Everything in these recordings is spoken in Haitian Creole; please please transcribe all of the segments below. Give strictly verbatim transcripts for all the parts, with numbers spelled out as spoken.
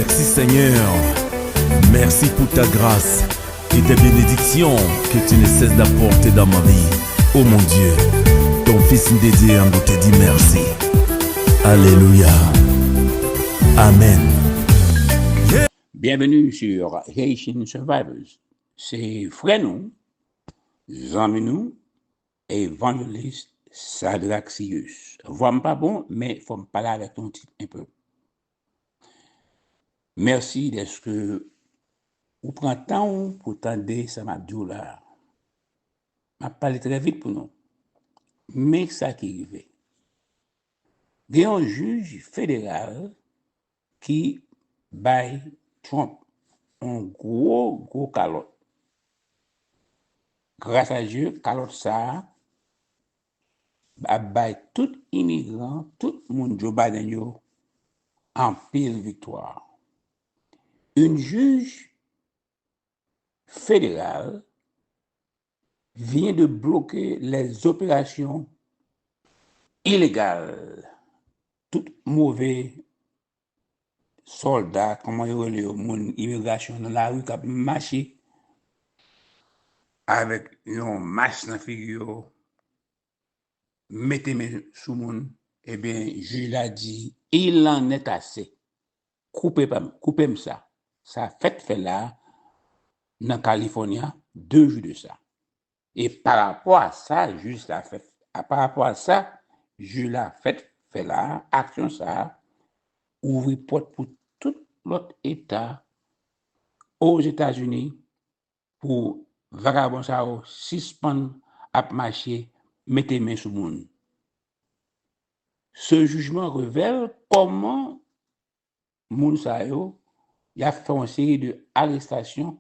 Merci Seigneur, merci pour ta grâce et tes bénédictions que tu ne cesses d'apporter dans ma vie. Oh mon Dieu, ton fils Ndédié Andrew te dit merci. Alléluia. Amen. Bienvenue sur Haitian Survivors. Se frè nou, zanmi nou, Evanjelis Sadraxius. Vwa m pa bon, men fò m pale avèk nou ti enpe. Mèsi dèske ou pran tan w pou tande sa m ap di w la a. M ap pale trè vit pou nou. Men sa ki rive. Gen yon jij federal ki bay Trump yon gwo, gwo kalòt. Gras a Dye, kalòt sa a ap bay tout imigran, tout moun Joe Biden yo, anpil viktwa. Une juge fédérale vient de bloquer les opérations illégales. Tout move sòlda, kòman yo rele yo, moun imigrasyon nan lari k ap mache avèk yon mas nan figi yo, mete men sou moun, ebyen, jij la di, il en est assez. Koupe pa m, koupe m sa. Sa fèt fè la nan California, de jou de sa. E pa rapò a sa, jij la fè, a, pa rapò a sa, jij la fèt fè la, aksyon sa a, ouvri pòt pou tout lòt eta Ozetazini pou vagabon sa yo sispann ap mache mete men sou moun. Ce jugement révèle comment moun sa yo, y ap fè yon seri de arestasyon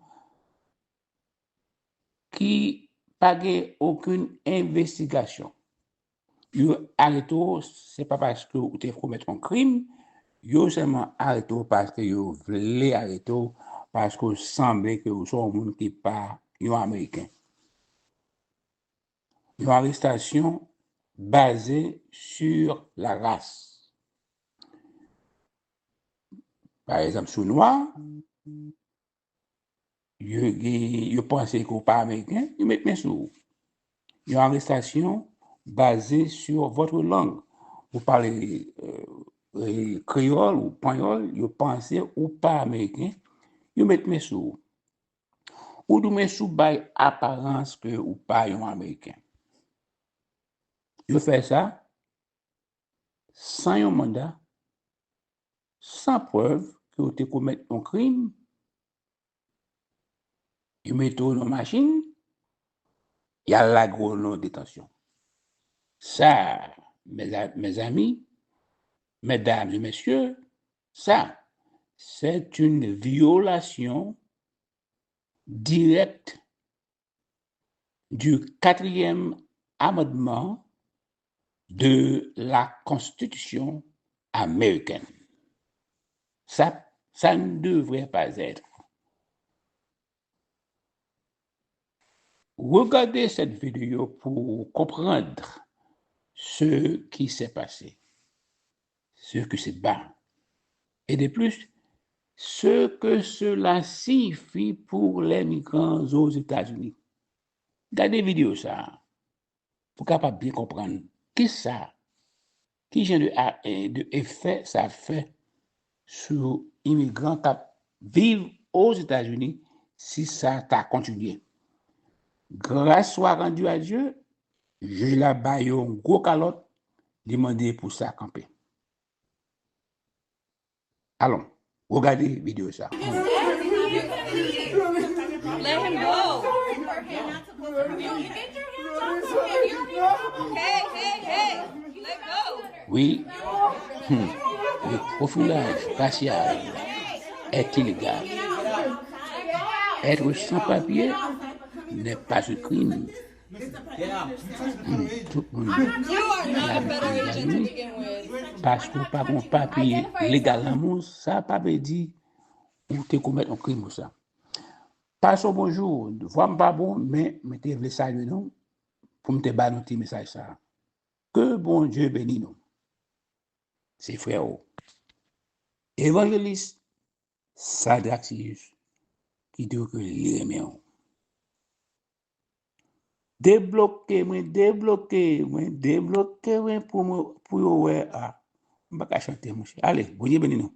ki pa gen okenn envestigasyon. Yo arete w, se pa paske ou te komèt yon krim, yo sèlman arete w paske yo vle arete w, paske w sanble ke w se yon moun ki pa yon Ameriken. Yon arestasyon baze sur la race. Pa egzanp, si w nwa, yo, yo panse ke w pa ameriken, yo met men sou ou. Yon arestasyon baze sur votre langue. Ou pale, euh, euh, kreyòl ou panyòl, yo panse ou pa ameriken, yo met men sou ou. Ou di men si w bay aparans ke ou pa yon ameriken. Yo fè sa san yon manda, san prèv ke w te komèt yon krim, yo mete w nan machin, y al lage w nan detansyon. Sa, mes a-, mes amis, mesdames et messieurs, ça, c'est une violation directe du quatrième amendement de la Constitution américaine. Ça, ça ne devrait pas être. Regardez cette vidéo pour comprendre ce qui s'est passé, ce qui se bat. Et de plus, ce que cela signifie pour les migrants aux États-Unis. Gade videyo sa a pou kapab byen konprann kisa, ki jan de, a- e, de efè sa ap fè sou imigran k ap viv Ozetazini si sa ta kontinye. Grâce soit rendue à Dieu, jij la ba yo yon gwo kalòt, li mande pou sa kanpe. Alon, regade videyo sa. Let him go. Hey, hey, hey. Let go. Oui. Hmm. Le profilage racial est illégal. Être sans papier n'est pas un crime. Hmm, tout moun lavi Etazini, paske w pa gen papye legal nan men w, sa pa vle di ou te komèt yon krim ou sa. Pase w bonjou, vwa m pa bon, men mwen te vle salye nou pou m te ba nou ti mesaj sa. Ke Bondye beni nou. Se frè w, Evanjelis Sa Draxius ki di w ke li renmen w. Debloke mwen, debloke mwen, debloke mwen pou mwen, pou yo wè a. M pa ka chante, monchè. Ale, Bondye beni nou.